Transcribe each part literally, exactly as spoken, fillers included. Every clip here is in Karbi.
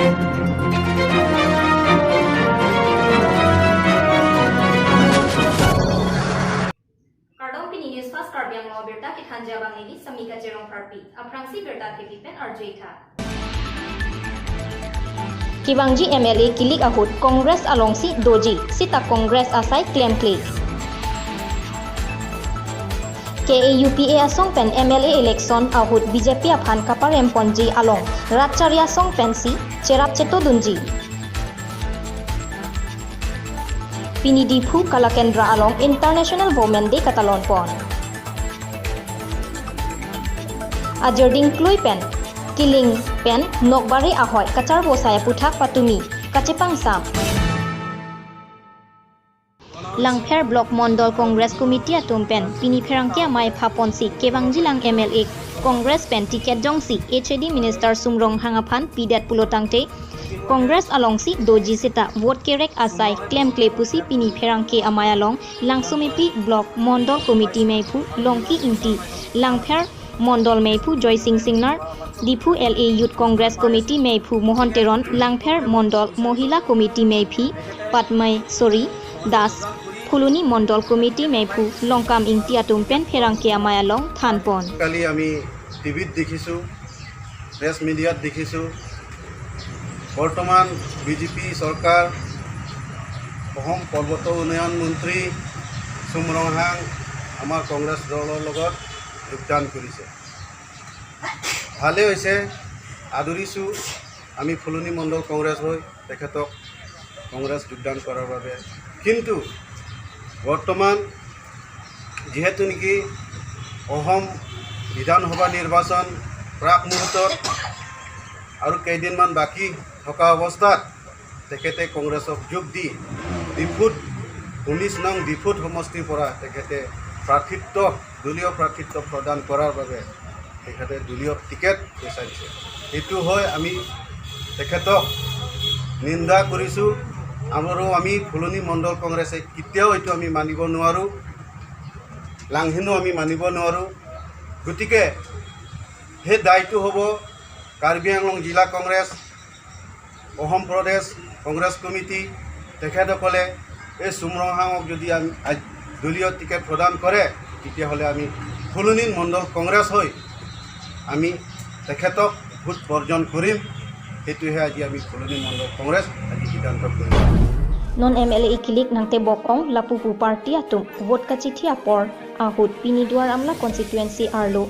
Kardom, pini News Fast Karbi Anglong abirta kethanji abang neli Samika Cherong Pharpi. Aphrangsi birta thepi pen arju-ik tha. Kevangji M L A kilik ahut Congress alongsi doji seta Congress asai klemkle. K A U P A asong pen M L A election ahut B J P aphan kaparem ponji along rat chari asong pensi cherap chetodunji. Pini Diphu Kala Kendra along International Women Day katalon pon. Ajirding klui pen, kiling pen, nokbare ahoi kacharbo asai aphuthak patumi kachepangsam. Langpher Block Mondol Congress Committee atum pen pini pherangke amei phaponsi kevangjilang M L A Congress pen ticket jongsi H A D Minister Sum Ronghang aphan pidet pulo tangte Congress alongsi doji seta vote kerek asai klemkle pusi pini pherangke amei along Langsomepi Block Mondol Committee meiphu Longki Ingti, Langpher Mondol meiphu Joysing Singnar, Diphu L A Youth Congress Committee meiphu Mohon Teron, Langpher Mondol Mohila Committee meiphi Padmasori Das, Phuloni Mondol Committee meiphu Longkam Ingti atum pen pherangke amei along thanpon. কালি আমি টিভিত দেখিছোঁ, প্ৰেছ মিডিয়াত দেখিছোঁ, বৰ্তমান B J P চৰকাৰ, অসম পৰ্বত উন্নয়ন মন্ত্ৰী চুম ৰংহাং আমাৰ কংগ্ৰেছ দলৰ লগত যোগদান কৰিছে। ভালেই হৈছে, আদৰিছোঁ আমি ফুলনি মণ্ডল কংগ্ৰেছ হৈ তেখেতক কংগ্ৰেছ যোগদান কৰাৰ বাবে। কিন্তু বৰ্তমান যিহেতু নেকি অসম বিধানসভা নিৰ্বাচন প্ৰাক মুহূৰ্তত আৰু কেইদিনমান বাকী থকা অৱস্থাত তেখেতে কংগ্ৰেছক যোগ দি ডিফুত, ঊনৈছ নং ডিফুত সমষ্টিৰ পৰা তেখেতে প্ৰাৰ্থিত্ব, দলীয় প্ৰাৰ্থিত্ব প্ৰদান কৰাৰ বাবে তেখেতে দলীয় টিকেট বিচাৰিছে। এইটো হৈ আমি তেখেতক নিন্দা কৰিছোঁ। আৰু আমি ফুলনি মণ্ডল কংগ্ৰেছে কেতিয়াও এইটো আমি মানিব নোৱাৰোঁ, লাংহিনো আমি মানিব নোৱাৰোঁ। গতিকে সেই দায়টো হ'ব কাৰ্বি আংলং জিলা কংগ্ৰেছ, অসম প্ৰদেশ কংগ্ৰেছ কমিটি, তেখেতসকলে এই চুম ৰংহাঙক যদি আমি আজ দলীয় টিকেট প্ৰদান কৰে, তেতিয়াহ'লে আমি ফুলনি মণ্ডল কংগ্ৰেছ হৈ আমি তেখেতক ভোট বৰ্জন কৰিম। সেইটোহে আজি আমি ফুলনি মণ্ডল কংগ্ৰেছ আজি সিদ্ধান্ত কৰিছোঁ। Non M L A ikilik nangtebok ong lapupu party atum vote kachithi apor ahut pini Duar Amla constituency arlo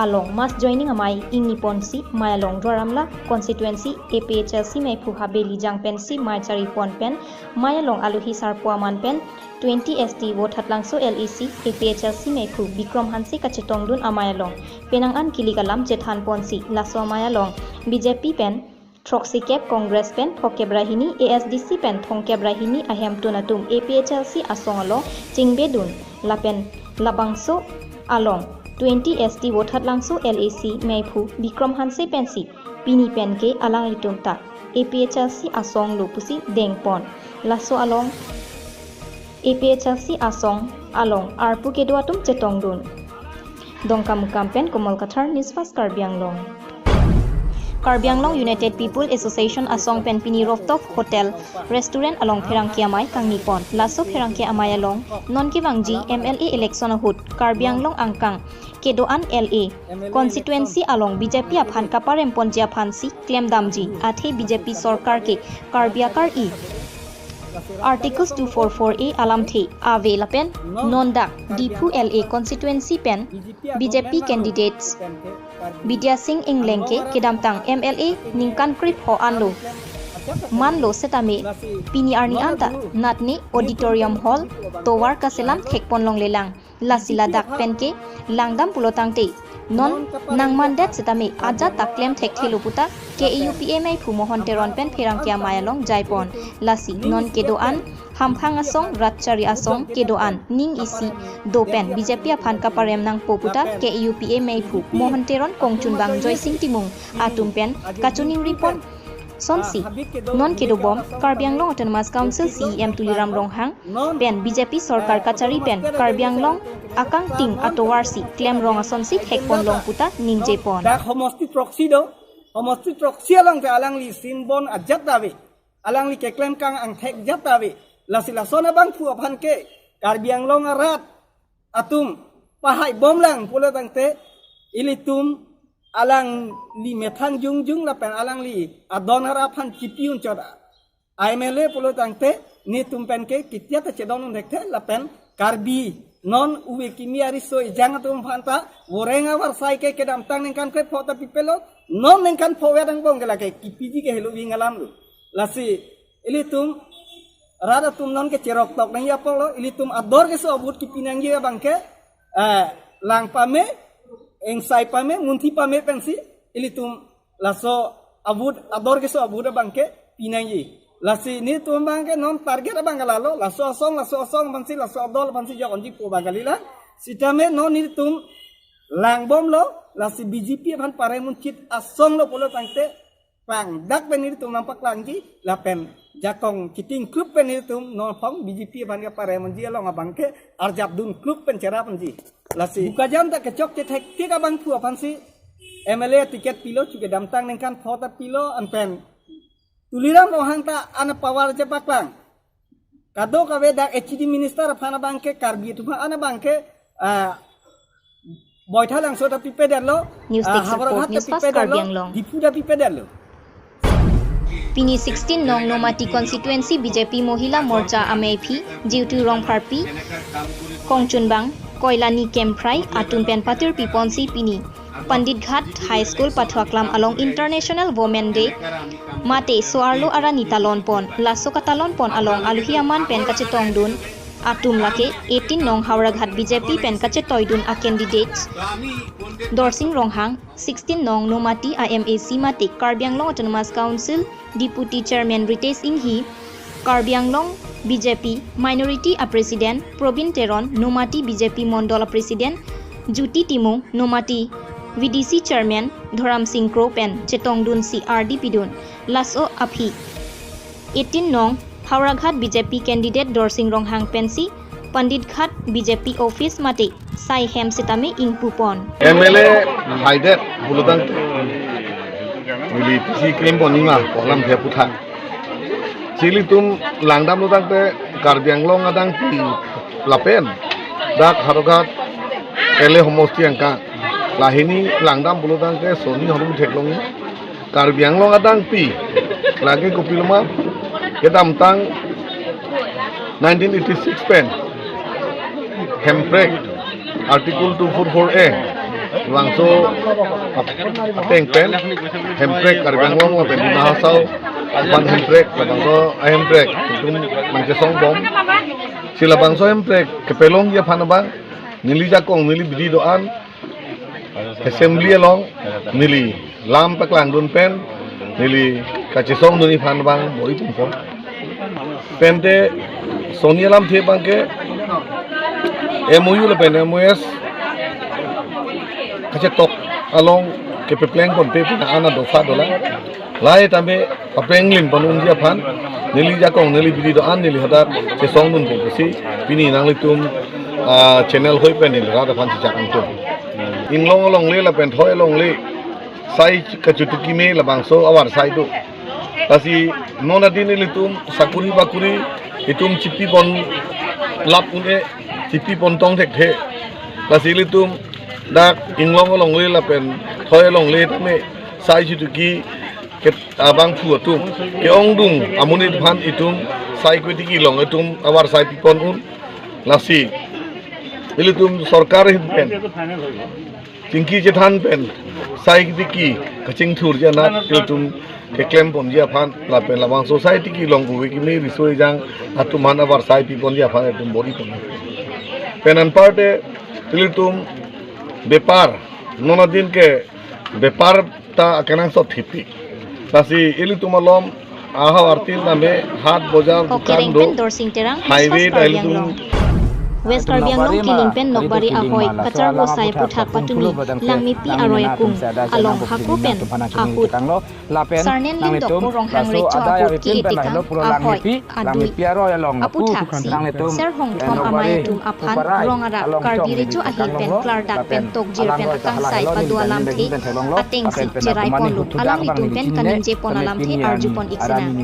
along mass joining amei ingniponsi mei along Duar Amla constituency A P H L C meiphu Habe Lijang pensi mei charipon pen mei along aluhi sarpo aman pen twenty S T Vothatlangso L A C A P H L C meiphu Bikrom Hanse kachetongdun amei along penang an kilik alam chethanponsi laso amei along B J P pen throksi kep, Congress pen phokep ra hini, A S D C pen thomkep ra hini ahemtun atum A P H L C asong along chingbedun lapen labangso along twenty S T Vothatlangso L A C meiphu Bikrom Hanse pensi pini penke alanglitum ta A P H L C asong lo pusi dengpon. Laso along A P H L C asong along arpu kedo atum chetongdun. Dongkamukam pen Komal Kathar, News Fast Karbi Anglong. Karbi Anglong United People Association asong pen pini Rooftop Hotel Restaurant along pherangke amei kangnipon. Laso pherangke amei along non kevangji M L A election ahut Karbi Anglong angkang kedo-an L A constituency along B J P aphan kaparemponji aphansi klemdamji athe B J P sorkar ke Karbi akar-i Articles two four four A alamthe ave lapen non dak Diphu L A constituency pen B J P candidates Bidya Sing Engleng ke kedamtang M L A ningkan krepho anlo manlo setame pini arni anta natne auditorium hall tovar kaselam thekpon longlelang. Lasi ladak penke langdam pulo tangte non nangmandet setame ajat ta klem thekthelo puta K A U P A meiphu Mohon Teron pen pherangke amei along jaipon. Lasi non kedo-an hamphang asong, rat chari asong kedo-an ning isi do pen B J P aphan kaparem nangpo puta K A U P A meiphu Mohon Teron kongchunbang Joysing Timung atum pen kachiningripon. Sonsi non kedobom Karbi Anglong Autonomous Council C E M Tuliram Ronghang pen B J P sorkar kachari pen Karbi Anglong akangting atovarsi klemrong asonsi thekpon long puta ningjepon. Dak homosti throksi do, Homosti throksi along ke alangli simbon ajat ta ave. Alangli keklem kang angthek jat ta ave. Lasi lason abangphu aphan ke Karbi Anglong arat atum pahai bomlang pulo tangte ilitum alangli methang jongjong lapen alangli adon hara aphan chipi unchot a M L A pulo tangte netum pen ke kitia ta chedon un thekthe lapen Karbi non uve kimi ariso ejang atum aphan ta voreng avarsai ke kedamtang ningkan krepho ta pipelo, non ningkan pho vet angbong ke lake kipiji ke helo ving alam lo. Lasi ilitum rat atum non ke cherok tok nangji apotlo, ilitum ador keso abut kipi nangji abang ke, eh, lang pame, engsai pame, munthi pame pensi ilitum laso abut, ador keso abut abang ke pi nangji. Lasi netum abang ke non target abang ke lalo, laso asong, laso asong aphansi, laso adol aphansi jok onji pu abang kalilang. Sitame non netum lang bomlo, lasi B J P aphan parem unchit asong lo pulo tangte pangdak pen netum nangpaklangji lapen jakong kiting kluk pen netum non phong B J P aphan ke parem unji along abang ke arjap dun kluk pen cherap unji. Lasi Bokajan ta kechok chethek tik abangphu aphansi M L A ticket pilo, chuke damtang ningkan pho ta pilo, anpen Tuliram Ronghang ta ana power chepaklang. Kadokave dak H D minister aphan abang ke Karbi atum aphan abang ke, ah, Boithalangso ta pipedetlo, News ah, Desk Report, Howraghat ta News Fast pipedetlo, Karbi Anglong. Diphu ta pipedetlo. Pini sixteen nong Nomati constituency B J P Mohila Morcha ameiphi Jiutu Rongpharpi, Kongchunbang, Koilani Kemprai atum pen patir piponsi pini Pandit Ghat High School pathuaklam along International Women Day mate so-arlo arni talon pon. Laso katalon pon along aluhi aman pen kachetongdun atum lake eighteen nong Howraghat B J P pen kachetoidun a candidates Dorsing Ronghang, sixteen nong Nomati a M A C mate Karbi Anglong Autonomous Council Deputy Chairman Ritesh Enghi, Karbi Anglong B J P Minority a President Probin Teron, Nomati B J P Mondol a President Juti Timung, Nomati V D C Chairman Dhoram Sing Kro pen chetongdunsi ardi pidun. Laso aphi eighteen nong Howraghat B J P candidate Dorsing Ronghang pensi Pandit Ghat B J P office mate sai hem sitame ingpupon. M L A haidet pulo tangte neli pisi klem pon nima kolam the puthak. Si ilitum langdamlo tangte Karbi Anglong adangpi lapen dak Howraghat L A homosti angka lahini langdam pulo tangte soni hormu theklong Karbi Anglong adangpi lake kopiloma kedamtang nineteen eighty-six pen hemprek Article two four four A labangso ateng pen hemprek Karbi Anglong lapen Dima Hasao aphan hemprek labangso ahemprek itum mangkesong bom. Si labangso hemprek kepelongji aphan abang neli jakong neli bidi do-an assembly along neli lam paklangdun pen neli kachesongdunji aphan abang bor-i pon. Pente soni alamthe abang ke M O U lapen M O S kachetok along kepepleng ponpe pen ana dopha dolang. Lahai tame papleng lim pon unji aphan neli jakong neli bidi do-an neli hadak chesongdun pon pusi pini nanglitum, ah, channel hoi pen neli rat aphan chechak ingtung. Inglong alongle lapen thoi alongle sai kachutu kime labangso avarsai do. Lasi non adin ilitum sakuri bakuri itum chipi pon lap un-e, chipi pon tong thekthe. Lasi ilitum dak inglong alongle lapen thoi alongle tame sai chutu ki ke abangphu atum ke-ongdung amonit aphan itum sai kwetiki long itum avarsai pipon un. Lasi ilitum sorkar ahin pen chingki chethan pen sai tiki kachingthurji anat ilitum keklem ponji aphan lapen labangso sai tiki long uve kimi riso ejang atum aphan avarsai piponji aphan itum bor-i pon. Pen anparte ilitum bepar non adin ke bepar ta akenangsot thepi. Lasi ilitum alom ahavar tin name hat bojar dukan Okereng do pen Dorsing Terang, highway News Fast ta Karbi ilitum Anglong. West Karbi Anglong Kiling pen Nokbari ahoi kacharlo sai aputhak patumi Langmepi aroi akung along hako pen ahut Sarnen Limdokpo Ronghang Recho ahut ke-e tekang ahoi adui aputhak si Ser Hongthom amei atum aphan rong arat Karbi Recho ahin pen klardak pen tokjir pen akangsai pado alamthe atengsi cherai ponlo. Alanglitum pen kaningje pon alamthe arju pon ik sinang.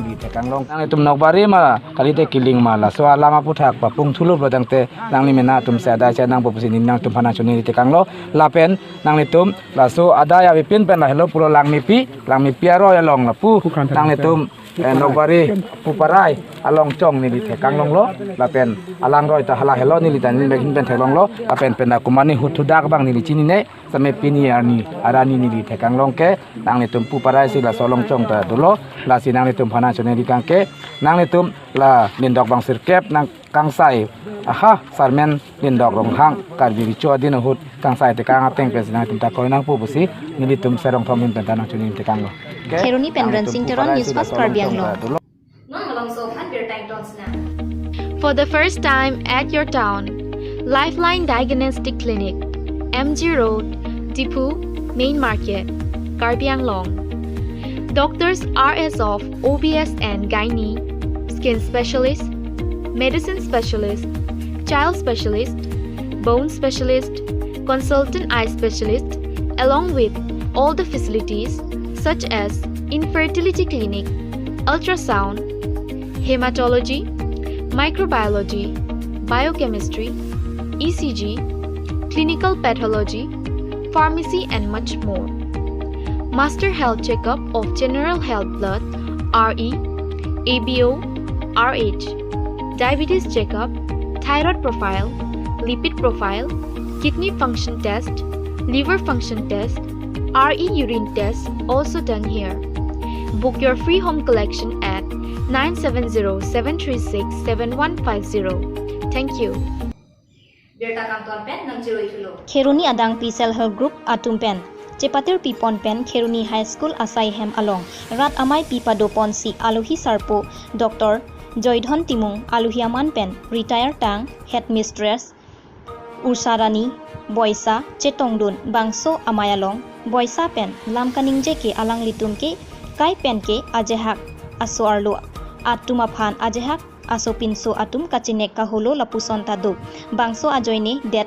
Nangtum Nokbari ma kalite Kiling ma laso alam aputhak papung thulup lo tangte nangli mena atum si adai si nangpo pusi neli nangtum aphan nangchoningri tekanglo. Lapen nanglitum laso adai avepin pen lahelo pulo Langmepi, Langmepi aroi along lapu nanglitum, eh, Nokbari puparai along chong neli theklonglo. Lapen alangroi ta halahelo, neli ta neli mek ahin pen theklonglo. Lapen pen akumani huthudak abang neli chinine. Same pini arni arani neli theklong ke, nanglitum puparai si laso along chong ta dolo, lasi nanglitum aphan nangchoningri kang ke, nanglitum la nindok bang sirkep nangkangsai, aha, Sarnen Limdok Ronghang Karbi Recho adin ahut kangsai tekang ateng pensi nangtum ta kroi nangpo pusi nelitum Ser Hongthom ahin pen ta nangchoningri tekanglo. Oke? Kheroni pen Rensing Teron, News Fast Karbi Anglong. Non malomso aphan birta ingtong sinang. For the first time at your town, Lifeline Diagnostic Clinic, M G Road, Diphu, Main Market, Karbi Anglong. Doctors are as of O B S and Gynae, Skin Specialist, Medicine Specialist, Child Specialist, Bone Specialist, Consultant Eye Specialist, along with all the facilities such as Infertility Clinic, Ultrasound, Hematology, Microbiology, Biochemistry, E C G, Clinical Pathology, Pharmacy and much more. Master Health Checkup of General Health Blood, R E, A B O, R H, Diabetes Checkup, Thyroid Profile, Lipid Profile, Kidney Function Test, Liver Function Test, R E Urine Test also done here. Book your free home collection at nine seven zero seven three six seven one five zero. Thank you. Birta kangton pen nangchiroi thulo. Kheroni adangpi Self Help Group atum pen chepatir pipon pen Kheroni High School asai hem along rat amei pi pado ponsi alohi sarpo Doctor Joydhon Timung alohi aman pen retire tang Headmistress Ursarani Boisa chetongdun bangso amei along Boisa pen lam kaningje ke alanglitum ke kai pen ke ajehak aso-arlo atum aphan ajehak aso pinso atum kachinek kaholo lapuson ta do. Bangso ajoine det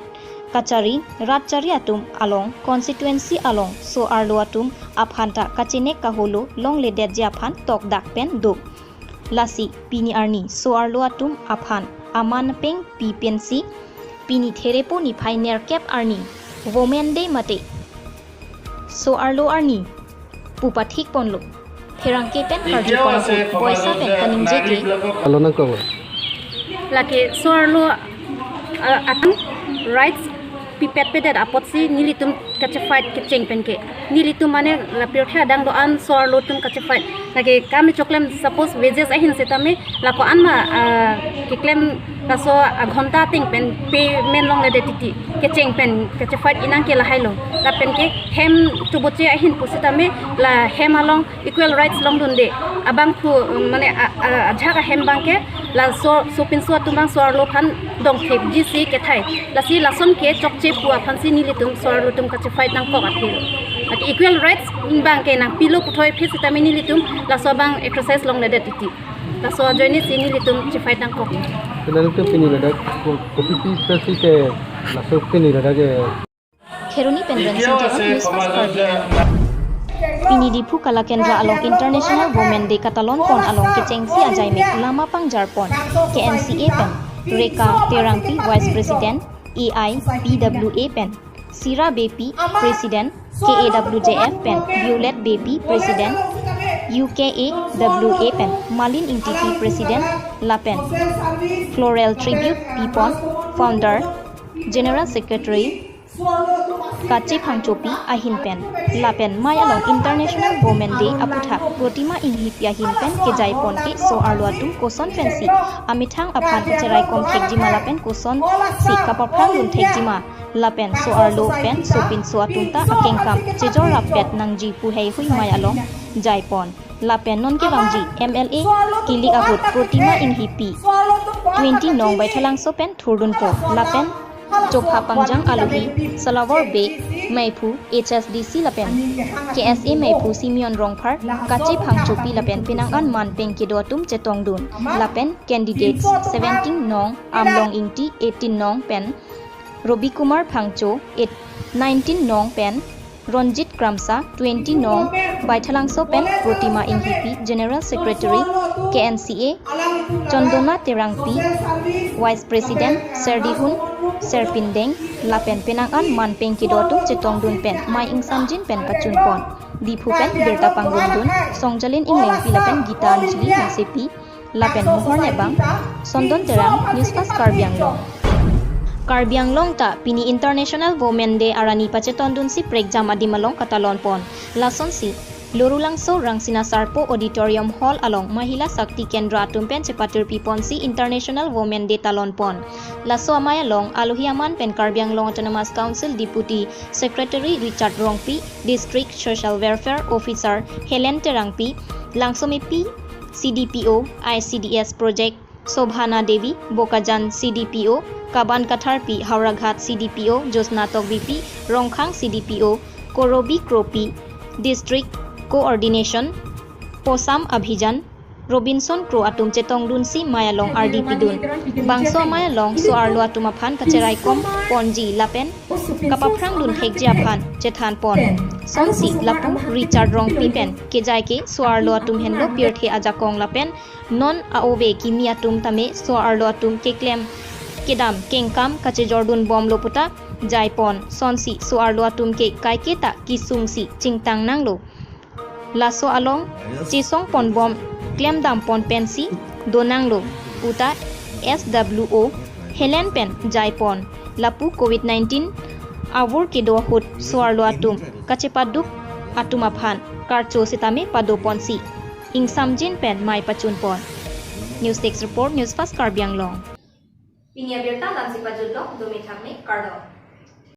kachari rat chari atum along constituency along so-arlo atum aphan ta kachinek kaholo longledetji aphan tokdak pen do. Lasi pini arni so-arlo atum aphan aman peng pi pensi pini Therepo niphai nerkep arni Women Day mate so-arlo arni pu pathik ponlo. Pherangke pen karju pon ahut Boisa pen kaningje ke. Alo nangkok. Lake so-arlo, uh, atum rights pipet pedet apotsi nelitum kachefight kecheng pen ke. Nelitum mane la pirthe adang do-an so-arlo atum kachefight. Lake kami choklem suppose wages ahin setame lako-an ma, uh, keklem laso aghonta ateng pen payment longledet titi kecheng pen kachefight inang ke lahailo. Lapen ke hem tuboche ahin pusitame la hem along equal rights longdunde. Abangphu, um, mane a, a, ajak ahem abang ke laso sopinso atum abang so-arlo aphan dongthepji si kethai. Lasi lason ke chokche pu aphansi nelitum so-arlo atum kachefight nangkok athe. Lake equal rights abang ke nangpilo puthoi aphi setame nelitum laso abang exercise longledet titi. Laso ajoine si nelitum chefight nangkok. Nelitum pini ladak ko-, kopi pi pesi ke laso pini ladak ke. Kheroni pen Rensing Teron, News Fast Karbi Anglong. Pini Diphu Kala Kendra along International Women Day katalon pon along kechengsi ajai mek lama pangjar pon K N C A pen Reka Terangpi Vice President, A I P W A pen Sira Beypi President, K A W J F pen Violet Beypi President, U K A W A pen Malin Ingtipi President, lapen Floral Tribute pipon Founder, General Secretary Kache Phangchopi ahin pen, lapen mei along International Women Day aputhak Protima Inghipi ahin pen kejai pon ke so-arlo atum koson pensi amethang aphan kacherai kom thekjima lapen kosonsi kapaphrang dun thekjima lapen so-arlo pen sopinso atum ta akengkam chejor rappet nangji pu heihui mei along jai pon. Lapen non kevangji M L A kilik ahut Protima Enghipi twenty nong Baithalangso pen thurdunpo. Lapen chopha pangjang alohi Salawor Bey Meiphu H S D C lapen K S A Meiphu Simeon Rongphar, Kache Phangchopi lapen penang an manpeng kedo atum chetongdun. Lapen candidates seventeen nong Amlong Ingti, eighteen nong pen Robi Kumar Phangcho, eight, nineteen nong pen Ronjit Kramsa, twenty nong Baithalangso pen Protima Enghipi, General Secretary K N C A, Chondona Terangpi, Vice President Serdihun Serpindeng, lapen penang an manpeng kedo atum chetongdun pen mei ingsamjin pen pachunpon. Diphu pen birta pangrumdun Songjalin Englengpi lapen Gita Anjali Hansepi, lapen Mohor Nebang, Sondon Terang, News Fast Karbi Anglong. Karbi Anglong ta pini International Women Day arni pachetondunsi prekjam adim along katalonpon. Lasonsi Lorulangso Rangsina Sarpo Auditorium Hall along Mahila Shakti Kendra atum pen chepatirpiponsi International Women Day talonpon. Laso amei along alohi aman pen Karbi Anglong Autonomous Council Deputy Secretary Richard Rongpi, District Social Welfare Officer Helen Terangpi, Langsomepi C D P O, I C D S Project Sobhana Devi, Bokajan C D P O, Kaban Katharpi, Howraghat C D P O, Josna Tokbipi, Rongkhang C D P O, Korobi Kropi, District Coordination, Posam Abhijan, Robinson Kro atum chetongdunsi mei along ardi pidun. Bangso amei along so-arlo atum aphan kacheraikom ponji lapen kapaphrangdun thekji aphan chethanpon. Sonsi lapu Richard Rongpi pen kejai ke so-arlo atum henlo pirthe ajakong lapen non a-ove kimi atum tame so-arlo atum keklem kedam kengkam kachejordun bomlo puta jaipon. Sonsi so-arlo atum ke kaiketa kesungsi chingtang nanglo. Laso along chesongpon bom klemdampon pensi donanglo puta S W O Helen pen jaipon. Lapu Covid nineteen avur kedo ahut so-arlo atum kachepaduk atum aphan karcho sitame padoponsi ingsamjin pen mei pachunpon. News Desk Report, News Fast Karbi Anglong. Pini abirta lamsi pajutlo, dome thakme, kardom.